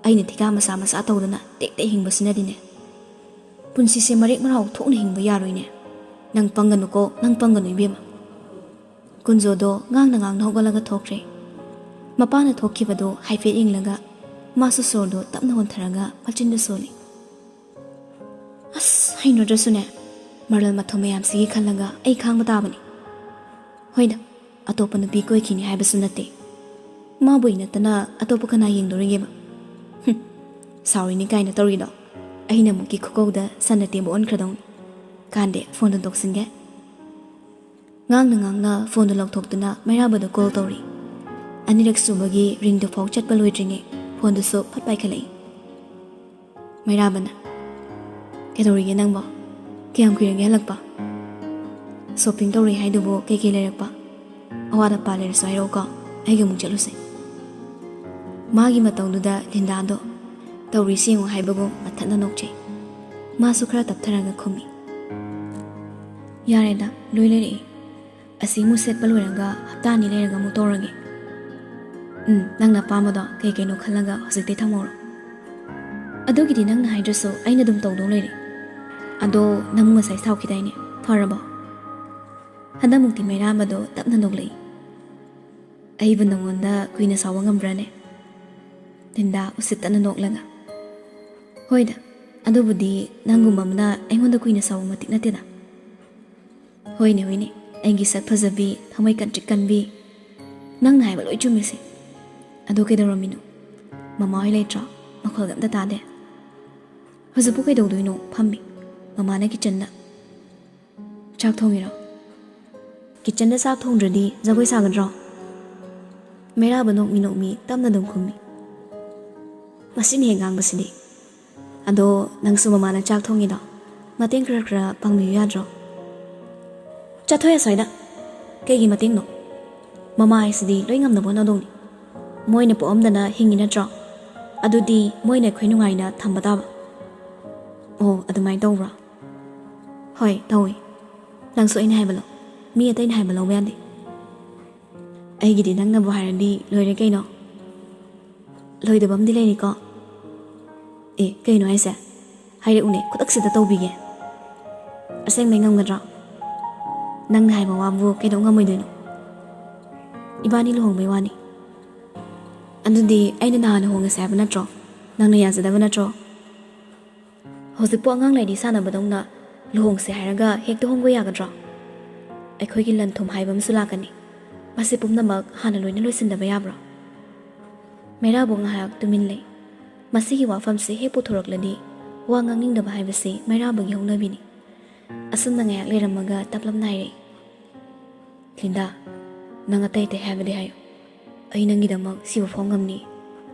ꯑꯩꯅ ꯊꯤꯀꯥ ꯃꯆꯥ ꯃꯆꯥ ꯇꯧꯗꯅ ꯇꯦꯛ ꯇꯦꯛ ꯍꯤꯡꯕꯁꯤꯅꯗꯤꯅꯦ ꯄꯨꯟꯁꯤꯁꯦ ꯃꯔꯦꯛ ꯃꯔꯥꯎ ꯊꯣꯛꯅ ꯍꯤꯡꯕ ꯌꯥꯔꯣꯏꯅꯦ꯫ ꯅꯪ ꯄꯪꯒꯅꯨꯀꯣ, ꯅꯪ ꯄꯪꯒꯅꯨ ꯏꯕꯦꯝꯃ꯫" ꯀꯨꯟꯖꯣꯗꯣ ꯉꯥꯡꯅ ꯉꯥꯡꯅ ꯍꯧꯒꯠꯂꯒ ꯊꯣꯛꯈ꯭ꯔꯦ꯫ ꯃꯄꯥꯅ ꯊꯣꯛꯈꯤꯕꯗꯣ ꯍꯥꯏꯐꯦꯠ ꯌꯦꯡꯂꯒ ꯃꯥꯁꯨ ꯁꯣꯔꯗꯣ ꯇꯞꯅ ꯍꯣꯟꯊꯔꯒ ꯃꯆꯤꯟꯗ ꯁꯣꯜꯂꯤ꯫ "ꯑꯁ, ꯍꯩꯅꯗ꯭ꯔꯁꯨꯅꯦ, ꯃꯔꯜ ꯃꯊꯨꯝ ꯃꯌꯥꯝꯁꯤꯒꯤ ꯈꯜꯂꯒ ꯑꯩ ꯈꯥꯡꯕ ꯇꯥꯕꯅꯤ꯫ ꯍꯣꯏꯗ, ꯑꯇꯣꯞꯄ ꯅꯨꯄꯤ ꯀꯣꯏꯈꯤꯅꯤ ꯍꯥꯏꯕꯁꯨ ꯅꯠꯇꯦ꯫ ꯃꯥꯕꯨ ꯅꯠꯇꯅ ꯑꯇꯣꯞꯄ ꯀꯅꯥ ꯌꯦꯡꯗꯣꯔꯤꯒꯦꯕ? ꯍꯨꯝ, ꯁꯥꯎꯔꯤꯅꯤ ꯀꯥꯏꯅ ꯇꯧꯔꯤꯗꯣ꯫ ꯑꯩꯅ ꯑꯃꯨꯛꯀꯤ ꯈꯨꯀꯧꯗ ꯁꯟꯅ ꯇꯦꯝꯕ ꯑꯣꯟꯈ꯭ꯔꯗꯧꯅꯤ꯫ ꯀꯥꯟꯗꯦ, ꯐꯣꯟꯗꯣ ꯇꯣꯛꯁꯤꯟꯒꯦ꯫" ꯉꯥꯡꯅ ꯉꯥꯡꯅ ꯐꯣꯟꯗꯨ ꯂꯧꯊꯣꯛꯇꯨꯅ ꯃꯩꯔꯥꯕꯗ ꯀꯣꯜ ꯇꯧꯔꯤ꯫ ꯑꯅꯤꯔꯛ ꯁꯨꯕꯒꯤ ꯔꯤꯡꯗꯨꯐꯥꯎ ꯆꯠꯄ ꯂꯣꯏꯗ꯭ꯔꯤꯉꯩ ꯐꯣꯟꯗꯨꯁꯨ ꯐꯠ ꯄꯥꯏꯈꯠꯂꯛꯏ꯫ ꯃꯩꯔꯥꯕꯅ, "ꯀꯩꯗꯧꯔꯤꯒꯦ ꯅꯪꯕꯣ? ꯀꯌꯥꯝ ꯀꯨꯏꯔꯒꯦ ꯍꯜꯂꯛꯄ? ꯁꯣꯄꯤꯡ ꯇꯧꯔꯨꯏ ꯍꯥꯏꯗꯨꯕꯨ ꯀꯩꯀꯩ ꯂꯩꯔꯛꯄ? ꯑꯋꯥꯠ ꯑꯄꯥ ꯂꯩꯔꯁꯨ ꯍꯥꯏꯔꯛꯎꯀꯣ, ꯑꯩꯒ ꯑꯃꯨꯛ ꯆꯠꯂꯨꯁꯦ꯫" ꯃꯥꯒꯤ ꯃꯇꯧꯗꯨꯗ ꯂꯤꯟꯗꯥꯗꯣ ꯇꯧꯔꯤꯁꯤ ꯌꯦꯡꯉꯨ ꯍꯥꯏꯕꯒꯨꯝ ꯃꯊꯟꯇ ꯅꯣꯛꯆꯩ꯫ ꯃꯥꯁꯨ ꯈꯔ ꯇꯞꯊꯔꯒ ꯈꯨꯝꯃꯤ, "ꯌꯥꯔꯦꯗ, ꯂꯣꯏ ꯂꯩꯔꯛꯏ꯫ ꯑꯁꯤ ꯑꯃꯨꯛ ꯁꯦꯠꯄ ꯂꯣꯏꯔꯒ ꯍꯞꯇꯥ ꯑꯅꯤ ꯂꯩꯔꯒ ꯑꯃꯨꯛ ꯇꯧꯔꯒꯦ꯫ ꯎꯝ, ꯅꯪꯅ ꯑꯄꯥꯝꯕꯗꯣ ꯀꯩ ꯀꯩꯅꯣ ꯈꯜꯂꯒ ꯍꯧꯖꯤꯛꯇꯩ ꯊꯝꯍꯧꯔꯣ꯫ ꯑꯗꯨꯒꯤꯗꯤ ꯅꯪꯅ ꯍꯥꯏꯗ꯭ꯔꯁꯨ ꯑꯩꯅ ꯑꯗꯨꯝ ꯇꯧꯗꯧ ꯂꯩꯔꯦ꯫ ꯑꯗꯣ ꯅꯪ ꯉꯁꯥꯏ ꯁꯥꯎꯈꯤꯗꯥꯏꯅꯦ? ꯐꯔꯕꯣ? ꯍꯟꯗꯛꯃꯨꯛꯇꯤ ꯃꯩꯔꯥꯕꯗꯣ ꯇꯞꯅ ꯅꯣꯛꯂꯛꯏ꯫ "ꯑꯩꯕꯨ ꯅꯉꯣꯟꯗ ꯀꯨꯏꯅ ꯁꯥꯎꯕ ꯉꯝꯕ꯭ꯔꯥꯅꯦ?" ꯂꯤꯟꯗꯥ ꯎꯁꯤꯠꯇꯅ ꯅꯣꯛꯂꯒ꯫ "ꯍꯣꯏꯗ, ꯑꯗꯨꯕꯨꯗꯤ ꯅꯪꯒꯨꯝꯕ ꯑꯃꯅ ꯑꯩꯉꯣꯟꯗ ꯀꯨꯏꯅ ꯁꯥꯎꯕ ꯃꯇꯤꯛ ꯅꯠꯇꯦꯗ꯫ ꯍꯣꯏꯅꯦ, ꯍꯣꯏꯅꯦ, ꯑꯩꯒꯤ ꯁꯛ ꯐꯖꯕꯤ, ꯊꯃꯣꯏ ꯀꯟꯇ꯭ꯔꯤꯛ ꯀꯟꯕꯤ, ꯅꯪꯅ ꯍꯥꯏꯕ ꯂꯣꯏ ꯆꯨꯝꯃꯤꯁꯦ꯫ ꯑꯗꯣ ꯀꯩꯗꯧꯔꯝꯃꯤꯅꯣ? ꯃꯃꯥ ꯍꯣꯏ ꯂꯩꯇ꯭ꯔꯣ? ꯃꯈꯣꯜꯒ ꯑꯝꯇ ꯇꯥꯗꯦ꯫ ꯍꯧꯖꯤꯛꯄꯨ ꯀꯩꯗꯧꯗꯣꯏꯅꯣ? ꯐꯝꯃꯤ꯫ ꯃꯃꯥꯅ ꯀꯤꯠꯆꯟꯗ꯫ ꯆꯥꯛ ꯊꯣꯡꯉꯤꯔꯣ? ꯀꯤꯠꯆꯟꯗ ꯆꯥꯛ ꯊꯣꯡꯗ꯭ꯔꯗꯤ ꯖꯒꯣꯏ ꯁꯥꯒꯗ꯭ꯔꯣ?" ꯃꯩꯔꯥꯕ ꯅꯣꯛꯃꯤ ꯅꯣꯛꯃꯤ ꯇꯞꯅ ꯑꯗꯨꯝ ꯈꯨꯝꯃꯤ꯫ ꯃꯁꯤꯅ ꯍꯦꯛ ꯉꯥꯡꯕꯁꯤꯗꯤ꯫ "ꯑꯗꯣ ꯅꯪꯁꯨ ꯃꯃꯥꯅ ꯆꯥꯛ ꯊꯣꯡꯉꯤꯗꯣ ꯃꯇꯦꯡ ꯈꯔ ꯈꯔ ꯄꯥꯡꯕꯤꯌꯨ ꯌꯥꯗ꯭ꯔꯣ?" "ꯆꯠꯊꯣꯛꯑꯦ ꯑꯁ꯭ꯋꯥꯏꯗ꯫ ꯀꯩꯒꯤ ꯃꯇꯦꯡꯅꯣ? ꯃꯃꯥ ꯍꯥꯏꯁꯤꯗꯤ ꯂꯣꯏ ꯉꯝꯅꯕ ꯍꯣꯠꯅꯗꯧꯅꯤ꯫ ꯃꯣꯏꯅ ꯄꯣꯛꯑꯝꯗꯅ ꯍꯤꯡꯉꯤ ꯅꯠꯇ꯭ꯔꯣ? ꯑꯗꯨꯗꯤ ꯃꯣꯏꯅ ꯑꯩꯈꯣꯏ ꯅꯨꯡꯉꯥꯏꯅ ꯊꯝꯕ ꯇꯥꯕ꯫" "ꯑꯣ, ꯑꯗꯨꯃꯥꯏꯅ ꯇꯧꯕ꯭ꯔꯣ?" "ꯍꯣꯏ, ꯇꯧꯏ꯫ ꯅꯪꯁꯨ ꯑꯩꯅ ꯍꯥꯏꯕ ꯂꯧ꯫ ꯃꯤ ꯑꯇꯩꯅ ꯍꯥꯏꯕ ꯂꯧꯕ ꯌꯥꯗꯦ꯫ ꯑꯩꯒꯤꯗꯤ ꯅꯪꯅꯕꯨ ꯍꯥꯏꯔꯗꯤ ꯂꯣꯏꯔꯦ ꯀꯩꯅꯣ꯫ ꯂꯣꯏꯗꯕ ꯑꯃꯗꯤ ꯂꯩꯔꯤꯀꯣ꯫" "ꯑꯦ, ꯀꯩꯅꯣ ꯍꯥꯏꯁꯦ? ꯍꯥꯏꯔꯛꯎꯅꯦ, ꯈꯨꯗꯛꯁꯤꯗ ꯇꯧꯕꯤꯒꯦ꯫ ꯑꯁꯦꯡꯕꯩ ꯉꯝꯒꯗ꯭ꯔꯣ? ꯅꯪꯅ ꯍꯥꯏꯕ ꯋꯥꯕꯨ ꯀꯩꯗꯧ ꯉꯝꯃꯣꯏꯗꯣꯏꯅꯣ? ꯏꯕꯥꯅꯤ ꯂꯨꯍꯣꯡꯕꯩ ꯋꯥꯅꯤ꯫" "ꯑꯗꯨꯗꯤ ꯑꯩꯅ ꯅꯍꯥꯟ ꯂꯨꯍꯣꯡꯉꯁꯦ ꯍꯥꯏꯕ ꯅꯠꯇ꯭ꯔꯣ? ꯅꯪꯅ ꯌꯥꯖꯗꯕ ꯅꯠꯇ꯭ꯔꯣ?" "ꯍꯧꯖꯤꯛꯄꯨ ꯑꯉꯥꯡ ꯂꯥꯏꯔꯤ ꯁꯥꯟꯅꯕꯗꯧꯅ ꯂꯨꯍꯣꯡꯁꯦ ꯍꯥꯏꯔꯒ ꯍꯦꯛꯇ ꯍꯣꯡꯕ ꯌꯥꯒꯗ꯭ꯔꯣ? ꯑꯩꯈꯣꯏꯒꯤ ꯂꯟ ꯊꯨꯝ ꯍꯥꯏꯕ ꯑꯃꯁꯨ ꯂꯥꯛꯀꯅꯤ꯫ ꯃꯁꯤ ꯄꯨꯝꯅꯃꯛ ꯍꯥꯟꯅ ꯂꯣꯏꯅ ꯂꯣꯏꯁꯤꯟꯗꯕ ꯌꯥꯕ꯭ꯔꯣ?" ꯃꯩꯔꯥꯕꯨ ꯉꯥꯏꯍꯥꯛ ꯇꯨꯃꯤꯟ ꯂꯩ꯫ ꯃꯁꯤꯒꯤ ꯋꯥꯐꯝꯁꯤ ꯍꯦꯛ ꯄꯨꯊꯣꯔꯛꯂꯗꯤ ꯋꯥ ꯉꯥꯡꯅꯤꯡꯗꯕ ꯍꯥꯏꯕꯁꯤ ꯃꯩꯔꯥꯕꯒꯤ ꯍꯧꯅꯕꯤꯅꯤ꯫ ꯑꯁꯨꯝꯅ ꯉꯥꯏꯍꯥꯛ ꯂꯩꯔꯝꯃꯒ ꯇꯞꯂꯞꯅ ꯍꯥꯏꯔꯛꯏ꯫ "ꯂꯤꯟꯗꯥ, ꯅꯪ ꯑꯇꯩ ꯑꯇꯩ ꯍꯥꯏꯕꯗꯤ ꯍꯥꯏꯌꯨ, ꯑꯩ ꯅꯪꯒꯤꯗꯃꯛ ꯁꯤꯕ ꯐꯥꯎ ꯉꯝꯅꯤ꯫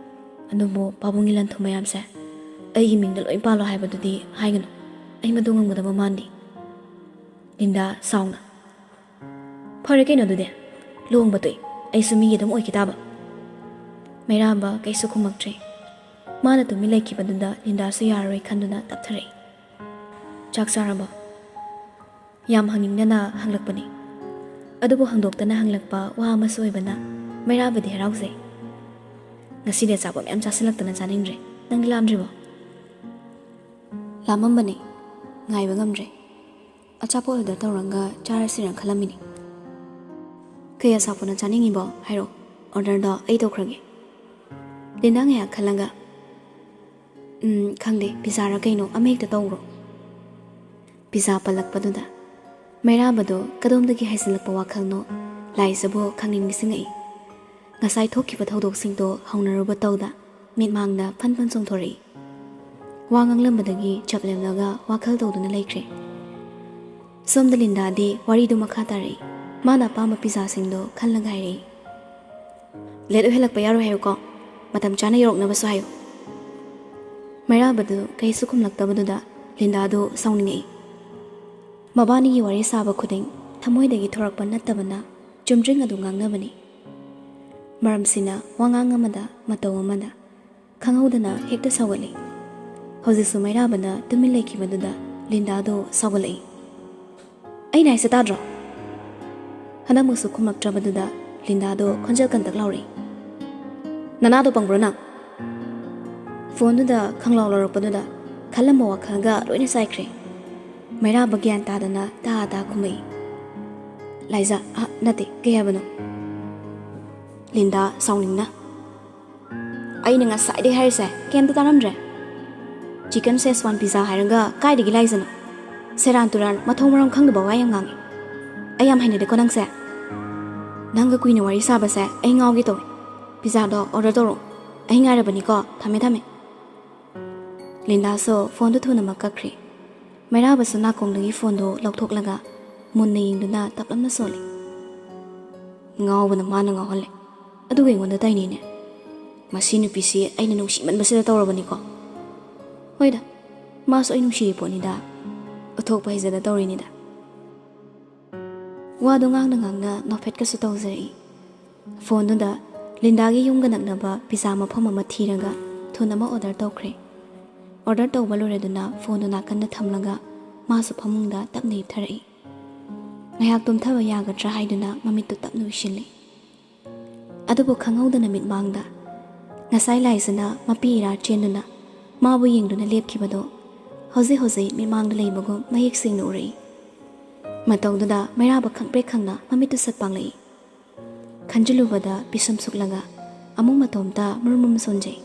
ꯑꯗꯨꯕꯨ ꯄꯥꯕꯨꯡꯒꯤ ꯂꯟ ꯊꯨꯝ ꯃꯌꯥꯝꯁꯦ ꯑꯩꯒꯤ ꯃꯤꯡꯗ ꯂꯣꯏ ꯄꯥꯜꯂꯣ ꯍꯥꯏꯕꯗꯨꯗꯤ ꯍꯥꯏꯒꯅꯨ꯫ ꯑꯩ ꯃꯗꯨ ꯉꯝꯒꯗꯕ ꯃꯥꯟꯗꯦ꯫" ꯂꯤꯟꯗꯥ ꯁꯥꯎꯅ꯫ "ꯐꯔꯦ ꯀꯩꯅꯣ ꯑꯗꯨꯗꯤ, ꯂꯨꯍꯣꯡꯕ ꯇꯣꯛꯏ, ꯑꯩꯁꯨ ꯃꯤꯒꯤ ꯑꯗꯨꯝ ꯑꯣꯏꯈꯤ ꯇꯥꯕ꯫" ꯃꯩꯔꯥꯕ ꯀꯩꯁꯨ ꯈꯨꯝꯃꯛꯇ꯭ꯔꯦ꯫ ꯃꯥꯅ ꯇꯨꯃꯤꯟ ꯂꯩꯈꯤꯕꯗꯨꯗ ꯂꯤꯟꯗꯥꯁꯨ ꯌꯥꯔꯔꯣꯏ ꯈꯟꯗꯨꯅ ꯇꯞꯊꯔꯛꯏ꯫ "ꯆꯥꯛ ꯆꯥꯔꯕꯣ?" ꯌꯥꯝ ꯍꯪꯅꯤꯡꯗꯅ ꯍꯪꯂꯛꯄꯅꯤ꯫ ꯑꯗꯨꯕꯨ ꯍꯪꯗꯣꯛꯇꯅ ꯍꯪꯂꯛꯄ ꯋꯥ ꯑꯃꯁꯨ ꯑꯣꯏꯕꯅ ꯃꯩꯔꯥꯕꯗꯤ ꯍꯔꯥꯎꯖꯩ꯫ "ꯉꯁꯤꯗꯤ ꯑꯆꯥꯄꯣꯠ ꯃꯌꯥꯝ ꯆꯥꯁꯤꯜꯂꯛꯇꯅ ꯆꯥꯅꯤꯡꯗ꯭ꯔꯦ꯫ ꯅꯪꯗꯤ ꯂꯥꯝꯗ꯭ꯔꯤꯕꯣ?" "ꯂꯥꯝꯃꯝꯕꯅꯤ, ꯉꯥꯏꯕ ꯉꯝꯗ꯭ꯔꯦ꯫" ꯑꯆꯥꯄꯣꯠ ꯑꯣꯔꯗꯔ ꯇꯧꯔꯒ ꯆꯥꯔꯁꯤꯔ ꯈꯜꯂꯝꯃꯤꯅꯤ꯫ "ꯀꯩ ꯑꯆꯥꯄꯣꯠꯅ ꯆꯥꯅꯤꯡꯉꯤꯕꯣ? ꯍꯥꯏꯔꯛꯑꯣ, ꯑꯣꯔꯗꯔꯗꯣ ꯑꯩ ꯇꯧꯈ꯭ꯔꯒꯦ꯫" ꯂꯤꯟꯗꯥ ꯉꯥꯏꯍꯥꯛ ꯈꯜꯂꯒ, "ꯎꯝ, ꯈꯪꯗꯦ, ꯄꯤꯖꯥꯔ ꯀꯩꯅꯣ ꯑꯃ ꯍꯦꯛꯇ ꯇꯧꯔꯣ꯫" ꯄꯤꯖꯥ ꯄꯜꯂꯛꯄꯗꯨꯗ ꯃꯩꯔꯥꯕꯗꯣ ꯀꯗꯣꯝꯗꯒꯤ ꯍꯥꯏꯖꯤꯜꯂꯛꯄ ꯋꯥꯈꯜꯅꯣ ꯂꯥꯏꯖꯕꯨ ꯈꯪꯅꯤꯡ ꯅꯤꯡꯁꯤꯡꯉꯛꯏ꯫ ꯉꯁꯥꯏ ꯊꯣꯛꯈꯤꯕ ꯊꯧꯗꯣꯛꯁꯤꯡꯗꯣ ꯍꯧꯅꯔꯨꯕ ꯇꯧꯗ ꯃꯤꯠꯃꯥꯡꯗ ꯐꯟ ꯐꯟ ꯆꯣꯡꯊꯣꯔꯛꯏ꯫ ꯋꯥ ꯉꯥꯡꯂꯝꯕꯗꯒꯤ ꯆꯞ ꯂꯦꯞꯂꯒ ꯋꯥꯈꯜ ꯇꯧꯗꯨꯅ ꯂꯩꯈ꯭ꯔꯦ꯫ ꯁꯣꯝꯗ ꯂꯤꯟꯗꯥꯗꯤ ꯋꯥꯔꯤꯗꯨ ꯃꯈꯥ ꯇꯥꯔꯛꯏ꯫ ꯃꯥꯅ ꯑꯄꯥꯝꯕ ꯄꯤꯖꯥꯁꯤꯡꯗꯣ ꯈꯜꯂꯒ ꯍꯥꯏꯔꯛꯏ꯫ "ꯂꯦꯠ ꯑꯣꯏꯍꯜꯂꯛꯄ ꯌꯥꯔꯣꯏ ꯍꯥꯏꯌꯨꯀꯣ, ꯃꯇꯝ ꯆꯥꯅ ꯌꯧꯔꯛꯅꯕꯁꯨ ꯍꯥꯏꯌꯨ꯫" ꯃꯩꯔꯥꯕꯗꯨ ꯀꯩꯁꯨ ꯈꯨꯝꯂꯛꯇꯕꯗꯨꯗ ꯂꯤꯟꯗꯥꯗꯨ ꯁꯥꯎꯅꯤꯡꯉꯛꯏ꯫ ꯃꯕꯥꯅꯤꯒꯤ ꯋꯥꯔꯤ ꯁꯥꯕ ꯈꯨꯗꯤꯡ ꯊꯃꯣꯏꯗꯒꯤ ꯊꯣꯔꯛꯄ ꯅꯠꯇꯕꯅ ꯆꯨꯝꯗ꯭ꯔꯤꯡ ꯑꯗꯨ ꯉꯥꯡꯅꯕꯅꯤ꯫ ꯃꯔꯝꯁꯤꯅ ꯋꯥꯉꯥꯡ ꯑꯃꯗ, ꯃꯇꯧ ꯑꯃꯗ ꯈꯪꯍꯧꯗꯅ ꯍꯦꯛꯇ ꯁꯥꯎꯒꯠꯂꯤ꯫ ꯍꯧꯖꯤꯛꯁꯨ ꯃꯩꯔꯥꯕꯅ ꯇꯨꯃꯤꯟ ꯂꯩꯈꯤꯕꯗꯨꯗ ꯂꯤꯟꯗꯥꯗꯨ ꯁꯥꯎꯒꯠꯂꯛꯏ꯫ "ꯑꯩꯅ ꯍꯥꯏꯁꯦ ꯇꯥꯗ꯭ꯔꯣ?" ꯍꯟꯗꯛꯃꯨꯛꯁꯨ ꯈꯨꯝꯂꯛꯇ꯭ꯔꯕꯗꯨꯗ ꯂꯤꯟꯗꯥꯗꯣ ꯈꯣꯟꯖꯦꯜ ꯀꯟꯇꯛ ꯂꯥꯎꯔꯛꯏ꯫ "ꯅꯅꯥꯗꯣ ꯄꯪꯕ꯭ꯔꯣ ꯅꯪ?" ꯐꯣꯟꯗꯨꯗ ꯈꯪꯂꯥꯎ ꯂꯧꯔꯛꯄꯗꯨꯗ ꯈꯜꯂꯝꯕ ꯋꯥꯈꯜꯒ ꯂꯣꯏꯅ ꯆꯥꯏꯈ꯭ꯔꯦ꯫ ꯃꯩꯔꯥꯕ ꯒ꯭ꯌꯥꯟ ꯇꯥꯗꯅ ꯇꯥ ꯇꯥ ꯈꯨꯝꯃꯛꯏ꯫ "ꯂꯥꯏꯖꯥ, ꯑ, ꯅꯠꯇꯦ, ꯀꯩ ꯍꯥꯏꯕꯅꯣ?" ꯂꯤꯟꯗꯥ ꯁꯥꯎꯅꯤꯡꯅ, "ꯑꯩꯅ ꯉꯁꯥꯏꯗꯩ ꯍꯥꯏꯔꯤꯁꯦ ꯀꯩꯝꯇ ꯇꯥꯔꯝꯗ꯭ꯔꯦ? ꯆꯤꯀꯟ ꯁꯦꯁꯋꯥꯟ ꯄꯤꯖꯥ ꯍꯥꯏꯔꯒ ꯀꯥꯏꯗꯒꯤ ꯂꯥꯏꯖꯅꯣ? ꯁꯦꯔꯥꯟ ꯇꯨꯔꯥꯟ, ꯃꯊꯣꯡ ꯃꯔꯝ ꯈꯪꯗꯕ ꯋꯥ ꯌꯥꯝ ꯉꯥꯡꯉꯦ꯫ ꯑꯩ ꯌꯥꯝ ꯍꯩꯅꯗꯦꯀꯣ ꯅꯪꯁꯦ꯫ ꯅꯪꯒ ꯀꯨꯏꯅ ꯋꯥꯔꯤ ꯁꯥꯕꯁꯦ ꯑꯩ ꯉꯥꯎꯒꯦ ꯇꯧꯋꯦ꯫ ꯄꯤꯖꯥꯗꯣ ꯑꯣꯔꯗꯔ ꯇꯧꯔꯛꯑꯣ꯫ ꯑꯩ ꯉꯥꯏꯔꯕꯅꯤꯀꯣ꯫ ꯊꯝꯃꯦ, ꯊꯝꯃꯦ꯫" ꯂꯤꯟꯗꯥꯁꯨ ꯐꯣꯟꯗꯨ ꯊꯨꯅꯃꯛ ꯀꯛꯈ꯭ꯔꯦ꯫ ꯃꯩꯔꯥꯕꯁꯨ ꯅꯥꯀꯣꯡꯗꯒꯤ ꯐꯣꯟꯗꯨ ꯂꯧꯊꯣꯛꯂꯒ ꯃꯨꯟꯅ ꯌꯦꯡꯗꯨꯅ ꯇꯞꯂꯞꯅ ꯁꯣꯜꯂꯤ꯫ "ꯉꯥꯎꯕꯅ ꯃꯥꯅ ꯉꯥꯎꯍꯜꯂꯦ, ꯑꯗꯨꯒ ꯑꯩꯉꯣꯟꯗ ꯇꯥꯏꯅꯩꯅꯦ꯫ ꯃꯁꯤ ꯅꯨꯄꯤꯁꯤ ꯑꯩꯅ ꯅꯨꯡꯁꯤꯃꯟꯕꯁꯤꯗ ꯇꯧꯔꯕꯅꯤꯀꯣ꯫ ꯍꯣꯏꯗ, ꯃꯥꯁꯨ ꯑꯩ ꯅꯨꯡꯁꯤꯔꯤ ꯄꯣꯠꯅꯤꯗ, ꯎꯠꯊꯣꯛꯄ ꯍꯩꯖꯗ ꯇꯧꯔꯤꯅꯤꯗ꯫" ꯋꯥꯗꯨ ꯉꯥꯡꯅ ꯉꯥꯡꯅ ꯅꯣꯛꯐꯦꯠꯀꯁꯨ ꯇꯧꯖꯔꯛꯏ꯫ ꯐꯣꯟꯗꯨꯗ ꯂꯤꯟꯗꯥꯒꯤ ꯌꯨꯝꯒ ꯅꯛꯅꯕ ꯄꯤꯖꯥ ꯃꯐꯝ ꯑꯃ ꯊꯤꯔꯒ ꯊꯨꯅ ꯑꯃ ꯑꯣꯔꯗꯔ ꯇꯧꯈ꯭ꯔꯦ꯫ ꯑꯣꯔꯗꯔ ꯇꯧꯕ ꯂꯣꯏꯔꯗꯨꯅ ꯐꯣꯟꯗꯨ ꯅꯥꯀꯟꯗ ꯊꯝꯂꯒ ꯃꯥꯁꯨ ꯐꯃꯨꯡꯗ ꯇꯞꯅ ꯍꯤꯞꯊꯔꯛꯏ꯫ ꯉꯥꯏꯍꯥꯛ ꯇꯨꯝꯊꯕ ꯌꯥꯒꯗ꯭ꯔꯥ ꯍꯥꯏꯗꯨꯅ ꯃꯃꯤꯠꯇꯨ ꯇꯞꯅ ꯎꯏꯁꯤꯜꯂꯤ꯫ ꯑꯗꯨꯕꯨ ꯈꯪꯍꯧꯗꯅ ꯃꯤꯠꯃꯥꯡꯗ ꯉꯁꯥꯏ ꯂꯥꯏꯖꯅ ꯃꯄꯤ ꯏꯔꯥ ꯆꯦꯟꯗꯨꯅ ꯃꯥꯕꯨ ꯌꯦꯡꯗꯨꯅ ꯂꯦꯞꯈꯤꯕꯗꯣ ꯍꯧꯖꯤꯛ ꯍꯧꯖꯤꯛ ꯃꯤꯠꯃꯥꯡꯗ ꯂꯩꯕꯒꯨꯝ ꯃꯌꯦꯛ ꯁꯦꯡꯅ ꯎꯔꯛꯏ꯫ ꯃꯇꯧꯗꯨꯗ ꯃꯩꯔꯥꯕ ꯈꯪꯄ꯭ꯔꯦꯛ ꯈꯪꯅ ꯃꯃꯤꯠꯇꯨ ꯁꯠ ꯄꯥꯡꯂꯛꯏ꯫ ꯈꯟꯖꯤꯜꯂꯨꯕꯗ ꯄꯤꯁꯨꯝ ꯁꯨꯛꯂꯒ ꯑꯃꯨꯛ ꯃꯇꯣꯝꯇ ꯃꯔꯨꯝ ꯃꯔꯨꯝ ꯁꯣꯟꯖꯩ꯫